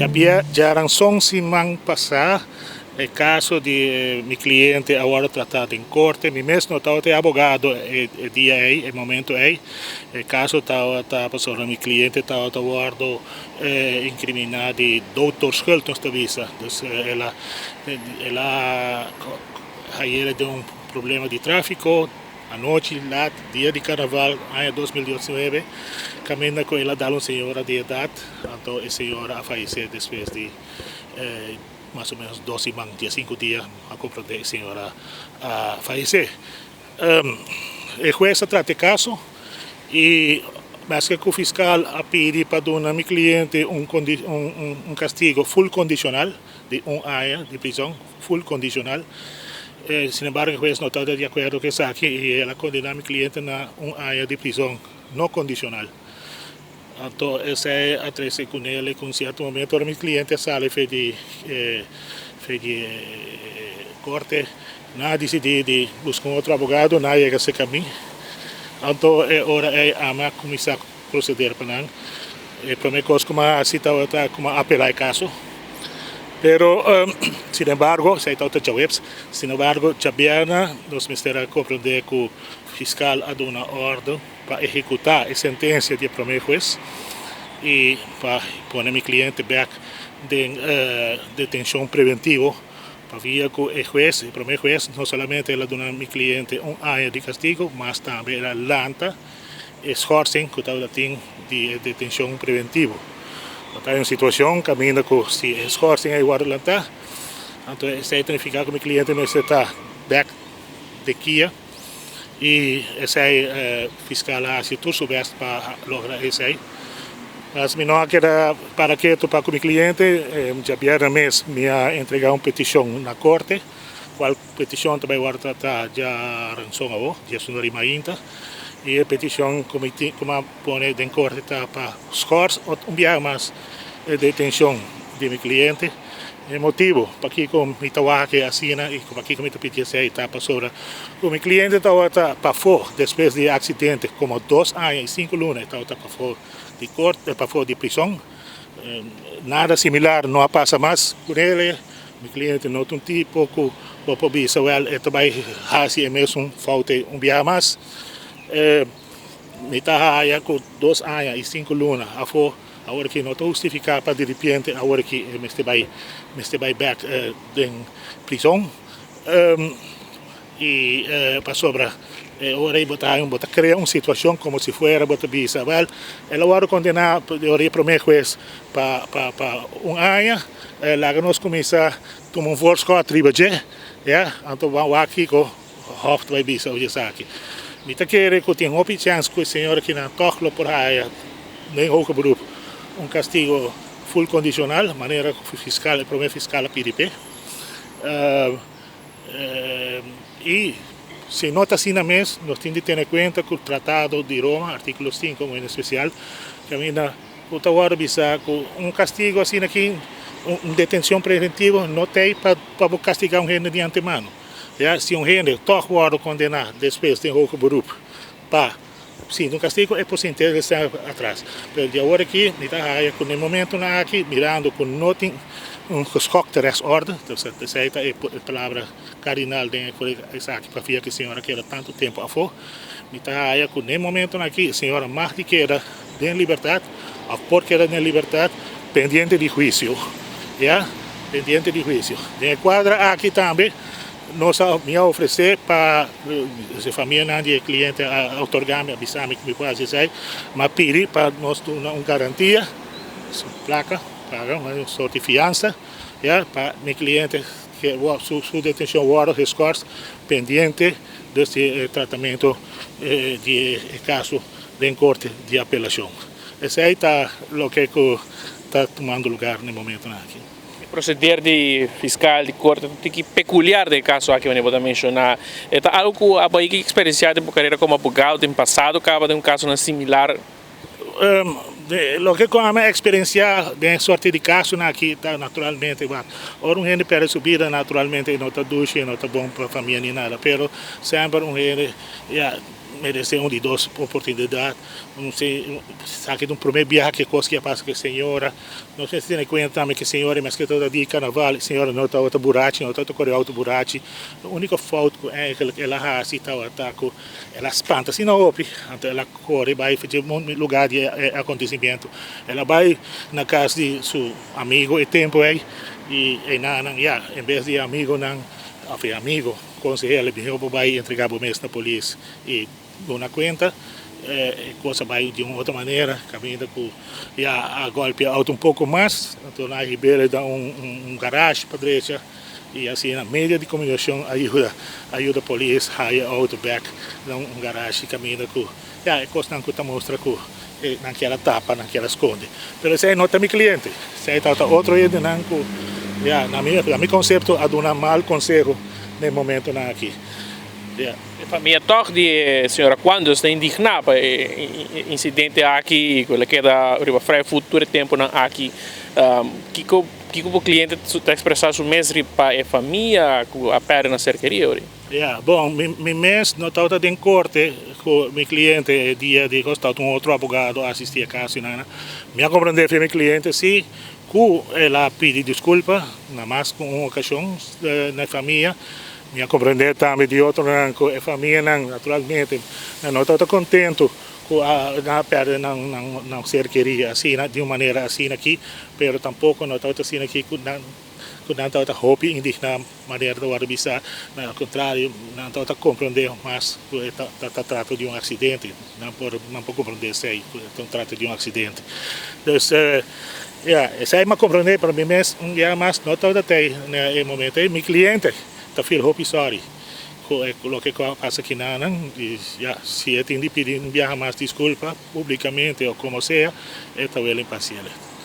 Djaranson siman pasá e kaso di mi kliente a wòrdu tratá den korte. Mi mes no tabata e abogado e dia ei, e momento ei. E kaso tabata pasobra mi kliente tabata wòrdu inkriminá di dood door schuld, nos ta bisa. Dus el a el a hay'é den un problema di tráfiko. Anochi lat dia di karnaval aña 2019 kaminda ku el a dal un señora di edat, anto e señora a fayesé despues di mas o menos 2 siman, 15 dia a komprondé e señora a fayesé. E hues a trata e kaso i maske ku fiskal a pidi pa duna mi kliente un kastigo full kondishonal di un aña di prizòn full kondishonal. Sin embargo, e hues no tabata di akuerdo ku esaki i el a kondená mi kliente na un aña di prizòn no kondishonal. Anto esei a trese kuné ku un sierto momento ora mi kliente a sali for di korte, nan a disidí di buska un otro abogado, nan a yega serka mi. Anto e ora ei ami a kuminsá proseder pa nan. E promé kos ku mi a hasi tabata ku mi a apelá e kaso. Pero, sin embargo, esei tabata djaweps, sin embargo, djabièrnè nos mester a komprondé ku fiskal a duna òrdu pa ehekutá e sentensia di e promé hues i pa pone mi kliente bèk den detenshon preventivo pabia ku e hues, e promé hues, no solamente el a duna mi kliente un aña di kastigo, mas tambe el a lanta e schorsing ku tabata tin di e detenshon preventivo. Ta un situashon kaminda ku si e schorsing ei wòrdu lantá, anto esei ta nifiká ku mi kliente mester ta bèk den KIA i esei fiskal a hasi tur su bèst pa logra esei. Mas mi no a keda para ketu pa ku mi kliente, djabièrnè mes mi a entregá un petishon na korte, kual petishon ta bai wòrdu tratá djaranson awor, 11 or mainta, i e petishon ku mi tin ku mi a pone den korte ta pa schors un biaha mas e detenshon di mi kliente. E motibu pakiko mi ta wak asina i pakiko mi ta pidi esei ta pasobra ku mi kliente tabata pafó despues di e aksidente komo 2 aña i 5 luna e tabata pafó di korte, pafó di prison. Nada similar no a pasa mas ku el. Mi kliente no ta un tipo ku bo por bisa wèl e ta bai hasi e mesun fout un biaha mas. Mi ta haya ku 2 aña i 5 luna afó awor aki no ta hustifiká pa diripiente awor aki e mester bai bèk den prison. I pasobra e ora ei bo ta bo ta krea un situashon komo si fuera bo ta bisa wèl el a wòrdu kondená dor di e promé hues pa un aña, laga nos kuminsá tuma un voorschot riba dje, ya, anto ban wak kiko hof ta bai bisa over esaki. Mi ta kere ku tin hopi chèns ku e señor akinan tòg lo por haya den hoger beroep un kastigo full kondishonal manera ku fiskal e promé fiskal a pidi p'e. I si no ta asina mes, nos tin di tene kuenta ku Tratado di Roma, artíkulo 5 en espesial, kaminda ku ta wòrdu bisa ku un kastigo asina aki, un detenshon preventivo no ta ei pa bo kastigá un hende di antemano. Ya, si un hende tòg wòrdu kondená despues den hoger beroep pa sinti un kastigo, e por sinti esei atras. Pero di awor aki mi ta haya ku na e momentonan aki, mirando ku no tin un geschokte rechtsorde, esei ta e palabra kardinal den esaki pabia ku e señora keda tantu tempu afó, mi ta haya ku na e momentonan aki e señora mag di keda den libertat òf por keda den libertat pendiente di huisio, ya, pendiente di huisio. Den e kuadra aki tambe nos a mi a ofresé pa e famianan di e kliente a otorgá mi, a bisa mi ku mi por hasi esei, mi a pidi pa nos duna un garantia, plaka, paga un sort di fiansa, ya, pa mi kliente su detenshon wòrdu geschorst pendiente dus di e tratamentu di e kaso den korte di apelashon. Esei ta loke ku ta tumando lugar na e momentonan aki. Proceder di fiskal di korte tiki pekuliar den e kaso aki wanneer bo ta menshoná. E ta algu ku abo a eksperensiá den bo karera komo abogado den pasado kaba den un kasonan similar? Loke ku ami a eksperensiá den e sorte di kasonan aki ta naturalmente ora un hende pèrdè su bida, naturalmente e no ta dushi, e no ta bon pa famia ni nada, pero semper un hende, ya. meresé un di dos oportunidat. Un esaki ta un promé biaha ku e kos ki a pasa ku e señora. Nos mester tene kuenta tambe ku e señora maske tabata di karnaval, e señora no tabata burachi, no tabata kore outo burachi. E úniko fout ku eigenlijk el a hasi tabata ku el a spanta asina hopi, anto el a kore bai for dje lugar di e akontesimentu. El a bai na kas di su amigo e tempu ei i einanan ya, en bes di e amigonan òf e amigo konseh'é el a mihó bo bai entregá bo mes na polis i duna kuenta. E kos a bai di un otro manera, kaminda ku ya a gòlpia outo un poko mas, anto nan a hib'é den un garashi pa drecha. Y asina medio di comunicacion a yuda a yuda polis haya e auto bek na un garashi caminda cu ya e cosnan cu ta mustra cu e nan kier a tapa nan kier a sconde pero esey no ta mi cliente esey ta otro hendenan cu ya na mi na mi concepto a duna mal conseho na e momentonan aki ya. E famia tog di e señora Quandos ta indigna pa e incidente aki y cu el a keda riba vrij voet tur e temponan aki. Kico Kiko bo kliente ta ekspresá su mes riba e famia ku a pèrdè nan ser kerí ori? Ya, bon, mi mi mes no tabata den korte ku mi kliente e dia di kos, tabata un otro abogado a asistí e kaso i nana. Mi a komprendé fi mi kliente sí ku el a pidi diskulpa na mas ku un okashon na e famia. Mi a komprendé tambe di otronan ku e famianan naturalmente nan no tabata kontentu ku a nan a pèrdè nan nan nan ser kerí asina di un manera asina aki. Pero tampoco no tabata asina aki cu nan cu nan tabata hopi indigna manera ta worde bisa, al contrario nan tabata comprende mas cu e ta ta trata di un accidente, nan por nan por comprende esey cu e ta un trata di un accidente. Dus ya esey mi a comprende pero mi mes un bia mas no tabata tey na e momento ey, mi cliente ta feel hopi sorry cu e loke cu a pasa kinanan y ya si e tin di pidi un biaha mas disculpa publicamente o como sea e ta wel impaciente.